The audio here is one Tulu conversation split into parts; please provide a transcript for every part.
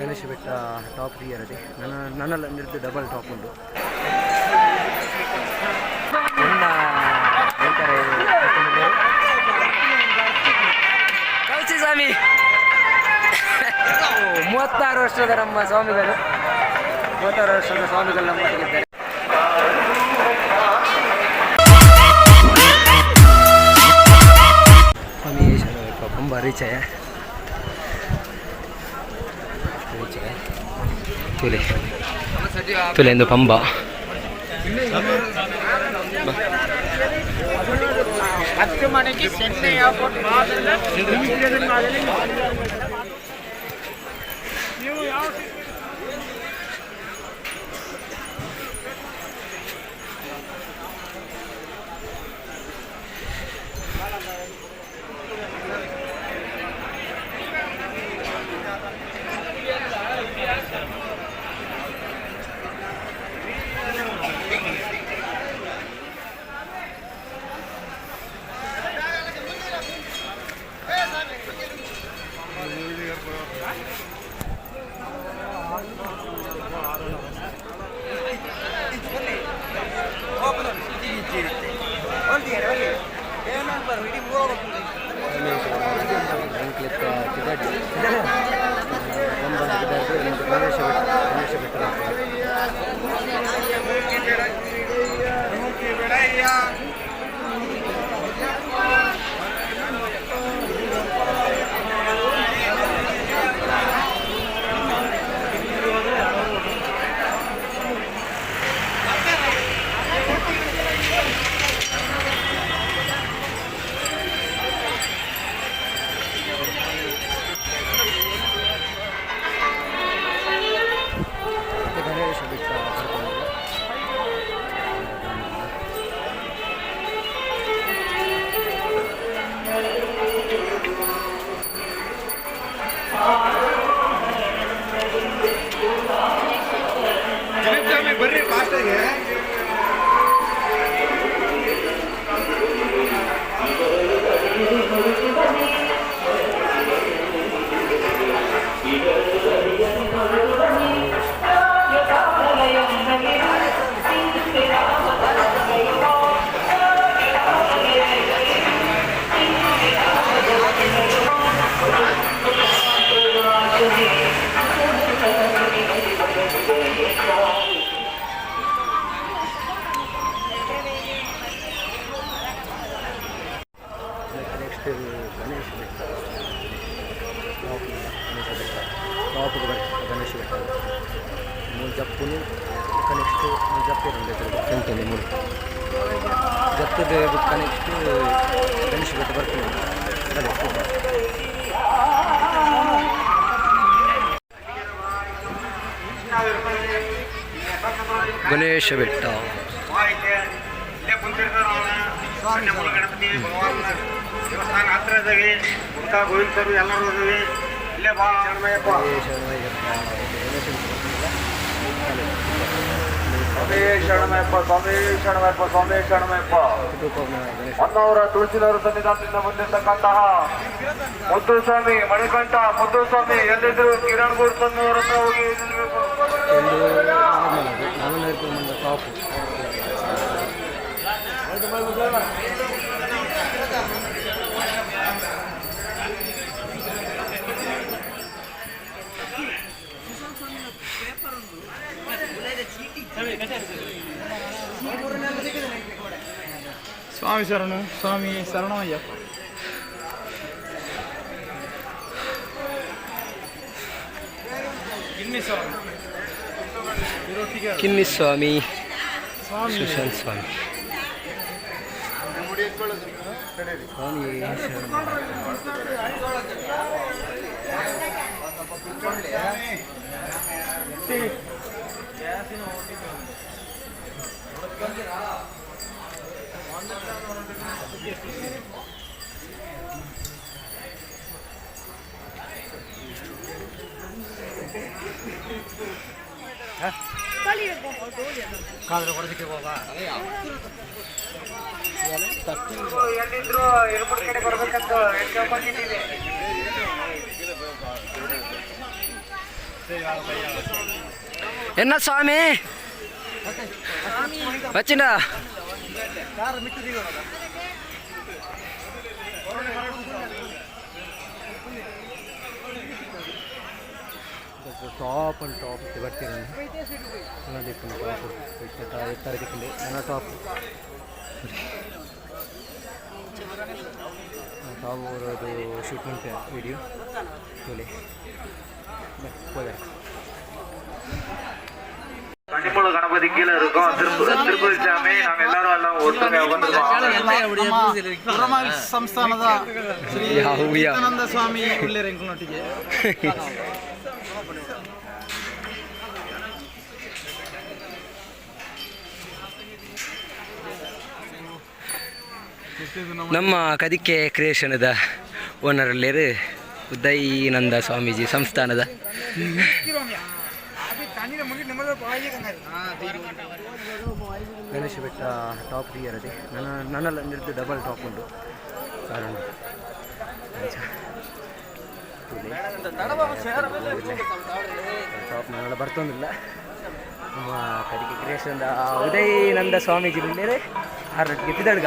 ಗಣೇಶ ಬೆಟ್ಟ ಟಾಪ್ ಇಯರದೆ ನನ್ನ ನನ್ನೆಲ್ಲ ನಿರ್ದು ಡಬಲ್ ಟಾಪ್ ಉಂಟು. ಎನ್ನ ಬೇಕಾರೆ. ಕೌಚಿ ಸ್ವಾಮಿ, 36 ವರ್ಷದ ನಮ್ಮ ಸ್ವಾಮಿಗಳು, 36 ವರ್ಷದ ಸ್ವಾಮಿಗಳು ನಮ್ಮೊಟ್ಟಿಗಿದ್ದಾರೆ. ಸ್ವಾಮಿ ಶರಣಪ್ಪ. ಪಂಬ ರೀಚ್ ಆಯ, ರೀಚ್ ಆಯ. ತುಲೆ ತುಲೆ ಎಂದು ಪಂಬ. 10 ಮಣಿಗೆ ಚೆನ್ನೈ ಏರ್ಪೋರ್ಟ್. ಎಂಕ್ಲೆತ್ತ ತಿದಾಡಿ ಪಂಬ ತಿದಾಡ್ದು ಇಂದು ಗಣೇಶ ಬೆಟ್ಟ, ಗಣೇಶ ಬೆಟ್ಟ ಬರ್ತದೆ. ಮತ್ತೆ ಗಣೇಶ ಬೆಟ್ಟ ಬರ್ಕೊಂಡು. ಬರ್ರಿ ಫಾಸ್ಟಾಗಿ. ನೆಕ್ಸ್ಟ್ ಗಣೇಶ ಬೆಟ್ಟ ಟಾಪ್, ಗಣೇಶ ಬೆಟ್ಟ ಟಾಪ್ಗೆ ಬರ್ತದೆ. ಗಣೇಶ ಬೆಟ್ಟ ಮೂರು ಜಪ್ಪುನು. ನೆಕ್ಸ್ಟ್ ಮೂರು ಜಪ್ಪೆ ಫ್ರಂಟಲ್ಲಿ ಮೂರು ಜತ್ತದ ಬುಕ್ಕ. ನೆಕ್ಸ್ಟ್ ಗಣೇಶ ಬೆಟ್ಟ ಬರ್ತದೆ. ಅದೇ. ಗಣೇಶ ಬೆಟ್ಟ. ಇಲ್ಲೇ ಕುಂತಿರ್ತಾರ. ಗಣಪತಿ ಭಗವಾನ್ ದೇವಸ್ಥಾನ ಹತ್ರ ಇದ್ದೀವಿ. ಮುಲ್ಕ ಗೋವಿಂದ ಸರ್ ಎಲ್ಲರೂ ಇದ್ದೀವಿ ಇಲ್ಲೇ. ಬಾ ಶರಣಮಯ್ಯಪ್ಪ. ಗಣೇಶ ಸ್ವಾಮಿ ಶರಣಮಯ್ಯಪ್ಪ, ಸ್ವಾಮಿ ಶರಣಮಯ್ಯಪ್ಪ, ಸ್ವಾಮಿ ಶರಣಮಯ್ಯಪ್ಪ. ಗಣೇಶ. ಹೊನ್ನಾವರ ತುಳಸಿನವರ ಸನ್ನಿಧಾನದಿಂದ ಬಂದಿರತಕ್ಕಂತಹ ಮುದ್ದುಸ್ವಾಮಿ, ಮಣಿಕಂಠ ಮುದ್ದುಸ್ವಾಮಿ ಎಲ್ಲಿದ್ರು ಕಿರಣ್ ಗೌಡ್ ಸ್ವಾಮಿ ಹತ್ರ ಹೋಗಿ ನಿಲ್ಬೇಕು. ಒಂದು ನಾರ್ಮಲ್ ಅದು ನಾನು ಮಂದ ಟಾಪು. ಸ್ವಾಮಿ ಶರಣು, ಸ್ವಾಮಿ ಶರಣಮಯ್ಯಪ್ಪ. ಕಿನ್ನಿ ಸ್ವಾಮಿ. ಕಿನ್ನಿ ಸ್ವಾಮಿ. ಸ್ವಾಮಿ. ಸುಶಾಂತ್ ಸ್ವಾಮಿ, ಸ್ವಾಮಿ ಶರಣ. ಎಲ್ಲಿದ್ರು ಏರ್ಪೋರ್ಟ್ ಕಡೆ ಬರ್ಬೇಕಂತ ಕೇಳ್ಕೊಂಡಿದ್ದೀವಿ. ಎನ್ನ ಸ್ವಾಮಿ ಬಚ್ಚಿಂಡ. ಟಾಪ್ ಅಂಡ್ ಟಾಪ್ ಬರ್ತೀರ ಟಾಪ್ ಎತ್ತರ ದಿಕ್ಕಿಂಡು ನನ್ನ ಟಾಪ್ ಟಾಪ್ ಅದು ಶೂಟ್ ಮಾಡ್ತೇವೆ ವಿಡಿಯೋ ತೋಲೆ ಹೋದರೆ. கனிமூல கணபதி கீழே இருக்கும். திருப்பதி திருப்பதி சாமி. நாங்க எல்லாரும் எல்லாம் ஒற்றுமையா உட்காந்துருக்கோம். ನಮ್ಮ ಉರಮ ಸಂಸ್ಥಾನದ ಶ್ರೀ ಯಾವ ಯಾವ. ಚಿತ್ತಾನಂದ ಸ್ವಾಮಿ ಉಳ್ಳೇರು ಎಂಕಲ್ನೊಟ್ಟಿಗೆ. ನಮ್ಮ ಕದಿಕೆ ಕ್ರಿಯೇಷನ್ದ ಓನರ್ ಲೇರು ಉದಯನಂದ ಸ್ವಾಮೀಜಿ ಸಂಸ್ಥಾನದ. ಗಣೇಶ ಬೆಟ್ಟ ಟಾಪ್ ಅದೇ ನನ್ನ ನನ್ನೆಲ್ಲ ನಿರ್ದು ಡಬಲ್ ಟಾಪ್ ಉಂಟು ಕಾರುಂಡು. ಟಾಪ್ ನನ್ನೆಲ್ಲ ಬರ್ತೊಂದಿಲ್ಲ. ನಮ್ಮ ಕದಿಕೆ ಕ್ರಿಯೇಷನ್ದ ಉದಯನಂದ ಸ್ವಾಮೀಜಿ ಬೇರೆ ಆರೊಟ್ಟಿಗೆ ಪಿದಡ್ಗ.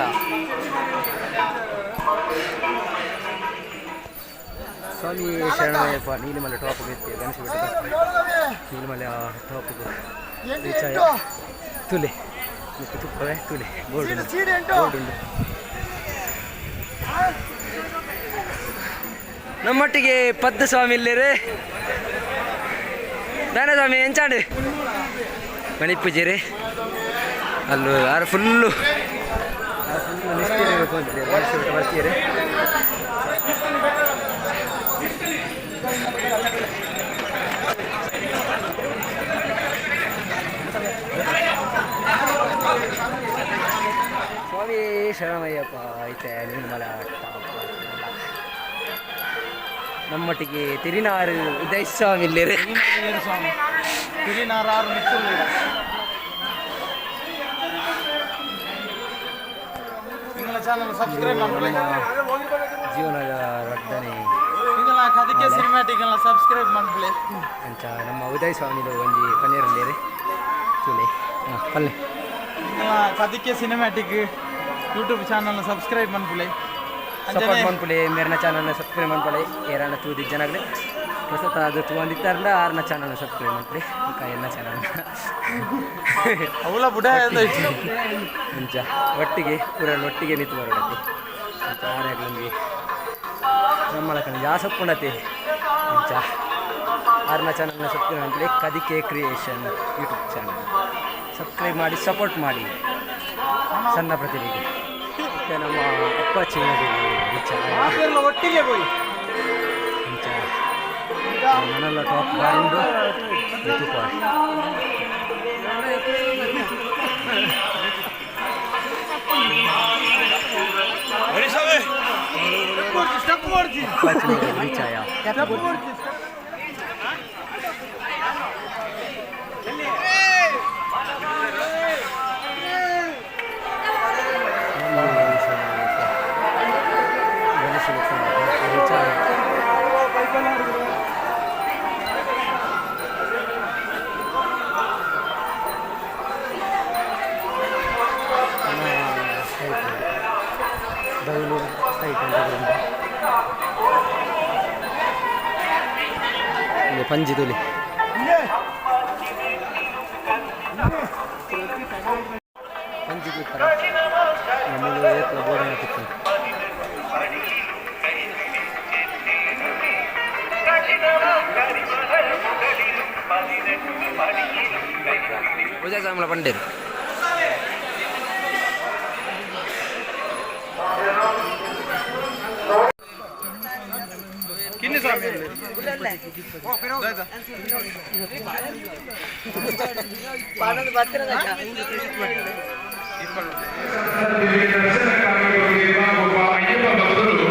ಸ್ವಾಮಿ ಶರಣಯ್ಯಪ್ಪ. ನೀಲಿಮಲೆ ಟಾಪ್ ಎತ್ತಿ ಗಣೇಶ ಬೆಟ್ಟ ನೀಲಿಮಲೆ ಟಾಪ್ ರೀಚ್ ಆಯ. ತುಲೆ ಮತ್ತು ತುಪ್ಪವೇ ತುಲೆ ಬೋರ್ಡ್ ಉಂಟು, ಬೋರ್ಡ್ ಉಂಟು. ನಮ್ಮೊಟ್ಟಿಗೆ ಪದ್ದು ಸ್ವಾಮಿ ಇಲ್ಲೇರು ದಾನೆ ಸ್ವಾಮಿ ಎಂಚಾಂಡು ಮಣಿಪೂಜೆರಿ ಅಲ್ಲೂ ಯಾರು ಫುಲ್ಲು ಫುಲ್ಲು ನಿಷ್ಠೆ ಇರಬೇಕು ಅಂತಿದೆ. ಗಣೇಶ ಬೆಟ್ಟ ಬರ್ತೀರಿ. ಸ್ವಾಮಿ ಶರಣಮಯ್ಯಪ್ಪ. ಐತೆ ನಿರ್ಮಲ ಟಾಪ್. ನಮ್ಮೊಟ್ಟಿಗೆ ತಿರಿನಾರು ಉದಯ ಸ್ವಾಮಿ ಇಲ್ಲೇರು. ಸ್ವಾಮಿ ತಿರಿನಾರಾರು ಮಿತ್ತುಳ್ಳೇರು. ನಿಂಗಳ ಚಾನಲ್ ಸಬ್ಸ್ಕ್ರೈಬ್ ಮಾಡ್ಕೊಳ್ಳಿ. ಜೀವನದ ವರ್ಧನೆ. ನಿಂಗಳ ಕದಿಕೆ ಸಿನಿಮ್ಯಾಟಿಕ್ ಎಲ್ಲ ಸಬ್ಸ್ಕ್ರೈಬ್ ಮಾಡ್ಕೊಳ್ಳಿ. ಅಂಚ ನಮ್ಮ ಉದಯ ಸ್ವಾಮಿಲು ಒಂಜಿ ಪನ್ನೀರಲ್ಲೇರು ಚೂಲೆ ಹಾಂ ಪಲ್ಲೆ. ನಿಂಗಳ ಕದಿಕೆ ಸಿನಿಮ್ಯಾಟಿಕ್ ಯೂಟ್ಯೂಬ್ ಚಾನಲ್ ಸಬ್ಸ್ಕ್ರೈಬ್ ಮಾಡ್ಕೊಳ್ಳಿ. ಸಪೋರ್ಟ್ ಮನ್ಪುಲೆ. ಮೇರಿನ ಚಾನಲ್ನ ಸಬ್ಸ್ಕ್ರೈಬ್ ಮನ್ಪುಲೆ. ಏರನ್ನ ತೂದಿ ಜನಗಳೇ ಪ್ರಸ್ತುತ ಅದು ತೂವಂದಿತ್ತಾರಂಡ ಆರ್ನ ಚಾನಲ್ನ ಸಬ್ಸ್ಕ್ರೈಬ್ ಮನ್ಪುಲೆ. ఇంకా ಎನ್ನ ಚಾನಲ್. ಅವಳ ಬುಡ. ಅಂಚ ಒಟ್ಟಿಗೆ ಪೂರ ಒಟ್ಟಿಗೆ ನಿಂತು ಬರೋಡತಿ. ಅಂಚ ಆರ್ಯಾಗ್ಲಂಗಿ ನಮ್ಮಳ ಕಣ ಜಾಸಪ್ಪುಂಡತಿ. ಅಂಚ ಆರ್ನ ಚಾನಲ್ನ ಸಬ್ಸ್ಕ್ರೈಬ್ ಅಂತೇಳಿ ಕದಿಕೆ ಕ್ರಿಯೇಷನ್ ಯೂಟ್ಯೂಬ್ ಚಾನಲ್ ಸಬ್ಸ್ಕ್ರೈಬ್ ಮಾಡಿ ಸಪೋರ್ಟ್ ಮಾಡಿ ಸಣ್ಣ ಪ್ರತಿಭೆಗೆ. ಮತ್ತು ನಮ್ಮ ಅಪ್ಪಾಚಿ ವಿಚಾರ. ಒಟ್ಟಿಗೆ ಹೋಗಿ. ಅಂಚ ನನ್ನೆಲ್ಲ ಟಾಪ್ ಬಾರುಂಡು ತುಪ್ಪ. ಸ್ಟೆಪ್ ಮಾಡ್ತೀನಿ. ಅಪ್ಪಾಚಿ ರೀಚ್ ಆಯ. ಸ್ಟೆಪ್ ಮಾಡ್ತೀನಿ. ಗಣೇಶ ರೀಚ್ ಆಯ. ಬೈಲು ಸೈಟ್ ಅಂತ ಉಂಟು. ಇಲ್ಲಿ ಪಂಜಿ ತುಲಿ ಪಂಜಿ ತೂತರ ನಮ್ಮಲ್ಲಿ ಏತ್ಲ ಬೋರ್ಡ್ ತಿಕ್ಕು. ಪೂಜಾ ಸಾಮಲ ಪಂಡೇರು. ದರ್ಶನಕ್ಕಾಗಿ ಬಂದಿರುವ ಒಬ್ಬ ಅಯ್ಯಪ್ಪ ಭಕ್ತರು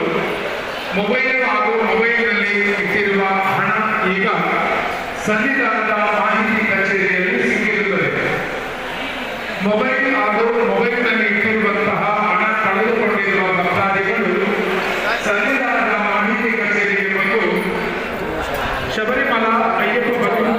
ಮೊಬೈಲ್ ಹಾಗೂ ಮೊಬೈಲ್ನಲ್ಲಿ ಇಟ್ಟಿರುವ ಹಣ ಈಗ ಸನ್ನಿಧಾನದ ಮಾಹಿತಿ ಕಚೇರಿಯಲ್ಲಿ ಸಿಕ್ಕಿರುತ್ತದೆ. ಮೊಬೈಲ್ ಹಾಗೂ ಮೊಬೈಲ್ನಲ್ಲಿ ಇಟ್ಟಿರುವಂತಹ ಹಣ ಕಳೆದುಕೊಂಡಿರುವ ಭಕ್ತಾದಿಗಳು ಸನ್ನಿಧಾನದ ಮಾಹಿತಿ ಕಚೇರಿಗೆ ಬಂದು ಶಬರಿಮಲ ಅಯ್ಯಪ್ಪ ಭಕ್ತರು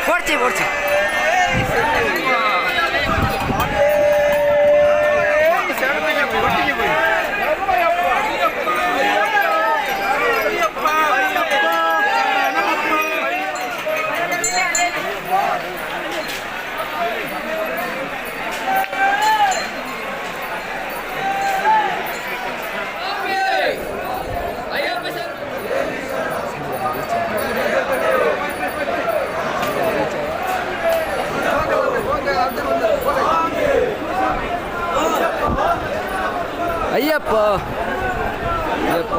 ಪೋಡ್ಚಿ ಪೋಡ್ಚಿ. ಅಯ್ಯಪ್ಪ ಅಯ್ಯಪ್ಪ.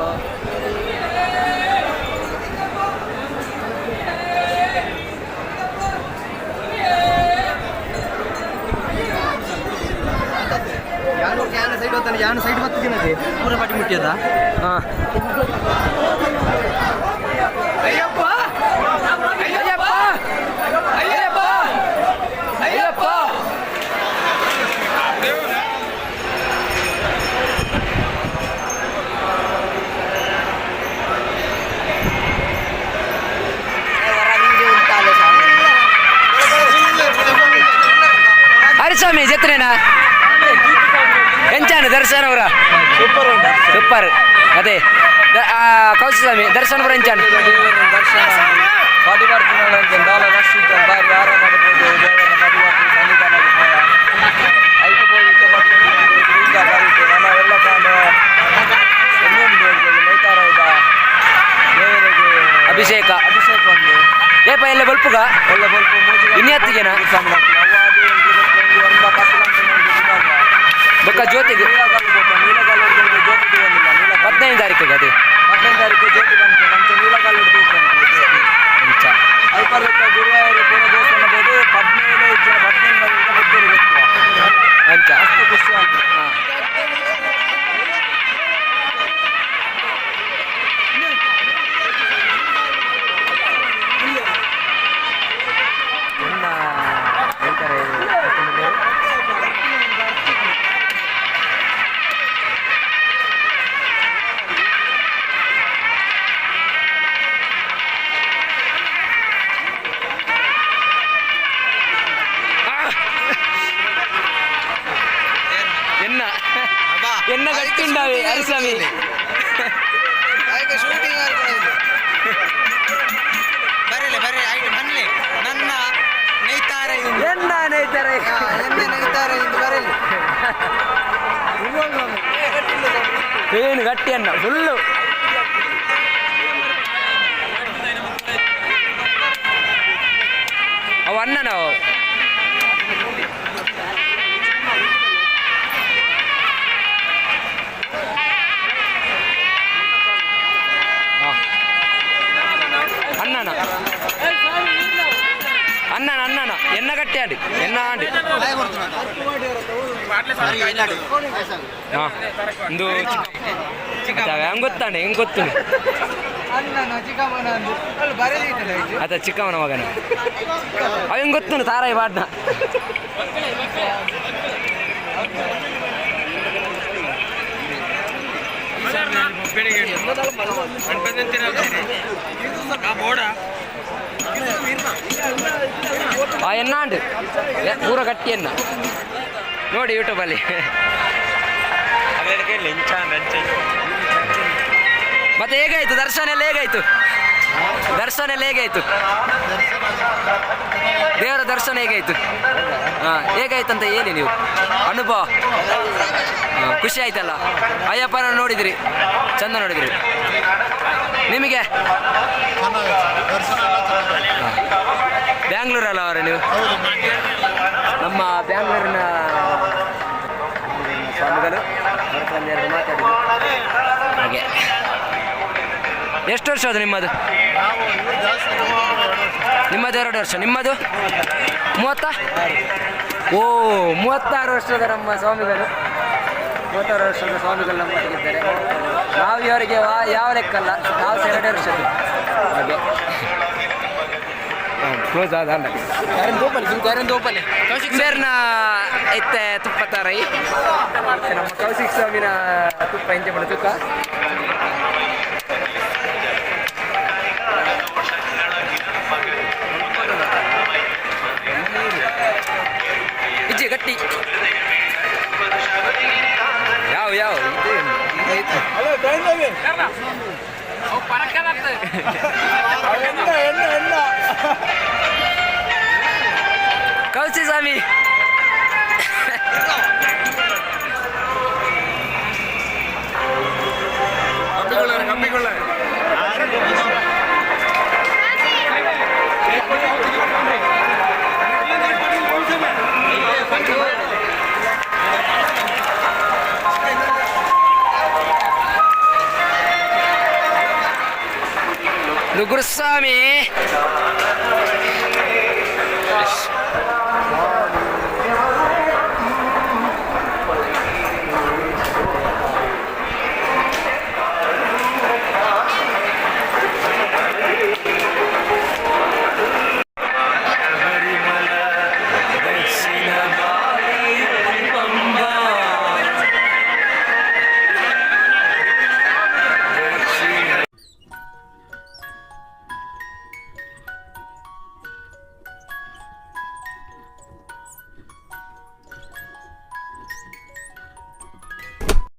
ಯಾನು ಸೈಡ್ ಬತ್ತಿದ್ದೀನದೆ ಪೂರ ಪಾಟಿ ಮುಟ್ಟಿಯದ. ಹಾಂ, ಅಯ್ಯಪ್ಪ ಅಯ್ಯಪ್ಪ ಅಯ್ಯಪ್ಪ ಅಯ್ಯಪ್ಪ. ಹರಿಸ್ವಾಮಿ ಜತ್ರೇನಾ ಎಂಚಾನ ದರ್ಶನ್ ಅವರ? ಸೂಪರ್. ಸೂಪರ್. ಅದೇ ಕೌಶಿಸ್ವಾಮಿ ದರ್ಶನ್ ಅವರ ಎಂಚಾನ? ದರ್ಶನ ಪಡಿಬರ್ತಿನ ದಾಲ ರಶ್ ಇದ್ದ ಬಾರಿ ಆರಾಮ ಮಾಡ್ಬೋದು. ದೇವರ ಪಡಿಬರ್ತಿನ ಸನ್ನಿಧಾನದ ಪೋಯ ಐತೆ ಪೋಯಿ ಇತ್ತೆ ಬರ್ತುಂಡು ಇಂದ ಬರಿತು ನನ ಎಲ್ಲ ಕಾಂಡ ಎನ್ನುಂಡು ಮೈತಾರದ ದೇವರಿಗೆ ಅಭಿಷೇಕ. ಅಭಿಷೇಕ ಒಂದು. ಏಪ ಎಲ್ಲ ಬಲ್ಪುಗ? ಎಲ್ಲ ಬೊಲ್ಪು ಮೂಜಿ. ಇನ್ನಿ ಹತ್ತಿಗೆನಾ? ಅವು ಅದು ಎಂಕ್ಲು ಒಂದ 10 ಗಂಟೆ ಬೊಕ್ಕ ಜ್ಯೋತಿಗೆ? ನೀಲಗಲ್ಲು ಪೋಪ ನೀಲಗಲ್ಲು ಜ್ಯೋತಿ ತೂವೊಂದಿಲ್ಲ ನೀಲಗಲ್ಲು. 15 ತಾರೀಕಿಗೆ ಅದೇ. 15 ತಾರೀಕು ಜ್ಯೋತಿ ಬಂತು ಅಂಚ ನೀಲಗಲ್ಲು ತೂಪುಂಡು ಜ್ಯೋತಿ. ಅಂಚ. ಅಲ್ಪರ್ದಕ್ಕ ಗುರುವಾಯೂರು ಪೂರ ದೇವಸ್ಥಾನ ಬೋದು 17 ಜನ 17 ಬುದ್ಧರು ಗೊತ್ತು. ಅಂಚ. ಅಷ್ಟು ಖುಷಿ ಆಯ್ತು. ಎನ್ನ ಹೇಳ್ತಾರೆ. ಎನ್ನ ಎನ್ನ ಗಟ್ಟಿ ಉಂಡಾವೆ ಹರಿಸ್ವಾಮಿ. ಶೂಟಿಂಗ್ ಬರಲಿ ಬರಲಿ ಆಯ್ತು ಬನ್ನಿ ನನ್ನ ನೇತಾರ ಇಂದು. ಎನ್ನ ನೇತಾರೆ? ಎನ್ನ ನೇತಾರ ಇಂದು ಬರಲಿ. ಏನು ಗಟ್ಟಿ ಅನ್ನ ಫುಲ್ಲು. ಅವು ಅನ್ನ ನಾವು ಅಣ್ಣನ ಅಣ್ಣನ ಅಣ್ಣನ ಎನ್ನ ಗಟ್ಟಿ ಆಡಿ ಎನ್ನ ಆಡಿ. ಹಾಂ, ಒಂದು ಹೆಂಗ್ ಗೊತ್ತಾಂಡೆ ಹೆಂಗ್ ಗೊತ್ತು? ಅಣ್ಣನ ಚಿಕ್ಕಮ್ಮನ ಅಂದು ಅಲ್ಲಿ ಬರಲಿ. ಆತ ಚಿಕ್ಕಮ್ಮನ ಮಗನ ಅವ ಹೆಂಗ್ ಗೊತ್ತು ತಾರಾಯಿ ಬಾಡ್ನ. ಆ ಎನ್ನ ಆಂಡ್ ಪೂರ ಗಟ್ಟಿ ಎನ್ನ ನೋಡಿ ಯೂಟ್ಯೂಬಲ್ಲಿ. ಮತ್ತೆ ಹೇಗಾಯ್ತು ದರ್ಶನ ಎಲ್ಲ? ಹೇಗಾಯ್ತು ದರ್ಶನ ಎಲ್ಲ? ಹೇಗಾಯ್ತು ದೇವರ ದರ್ಶನ? ಹೇಗಾಯ್ತು? ಹಾಂ, ಹೇಗಾಯ್ತು ಅಂತ ಹೇಳಿ ನೀವು ಅನುಭವ. ಹಾ, ಖುಷಿ ಆಯ್ತಲ್ಲ? ಅಯ್ಯಪ್ಪನ ನೋಡಿದ್ರಿ, ಚಂದ ನೋಡಿದ್ರಿ ನಿಮಗೆ? ಬ್ಯಾಂಗ್ಳೂರಲ್ಲ ಅವರೇ ನೀವು? ನಮ್ಮ ಬ್ಯಾಂಗ್ಳೂರಿನ ಸ್ವಾಮಿಗಳು ಅವ್ರ ಒಂದೆರಡು ಮಾತಾಡಿದ್ರು ಹಾಗೆ. ಎಷ್ಟು ವರ್ಷ ಅದು ನಿಮ್ಮದು? ನಿಮ್ಮದು 2 ವರ್ಷ. ನಿಮ್ಮದು 30? ಓ, 36 ವರ್ಷದ ನಮ್ಮ ಸ್ವಾಮಿಗಳು, 36 ವರ್ಷದ ಸ್ವಾಮಿಗಳು ನಮ್ಮೊಟ್ಟಿಗಿದ್ದಾರೆ. ನಾವು ಇವರಿಗೆ ಯಾವ ಲೆಕ್ಕಲ್ಲ, ನಾವು ಸಹ 2 ವರ್ಷದ್ದು ಹಾಗೆ. ಕ್ಲೋಸ್ ಆದ ಬೇರ್ನ ಇತ್ತೆ ತುಪ್ಪ ತಾರೈ. ನಮ್ಮ ಕೌಶಿಕ್ ಸ್ವಾಮಿನ ತುಪ್ಪ ಇಂಚೆ ಮಾಡ ತುಕ್ಕ. ಎನ್ನ ಎನ್ನ ಎನ್ನ. ಕಳ್ಸಿ ಸ್ವಾಮಿ. ಇದು ಗುರುಸ್ವಾಮಿ.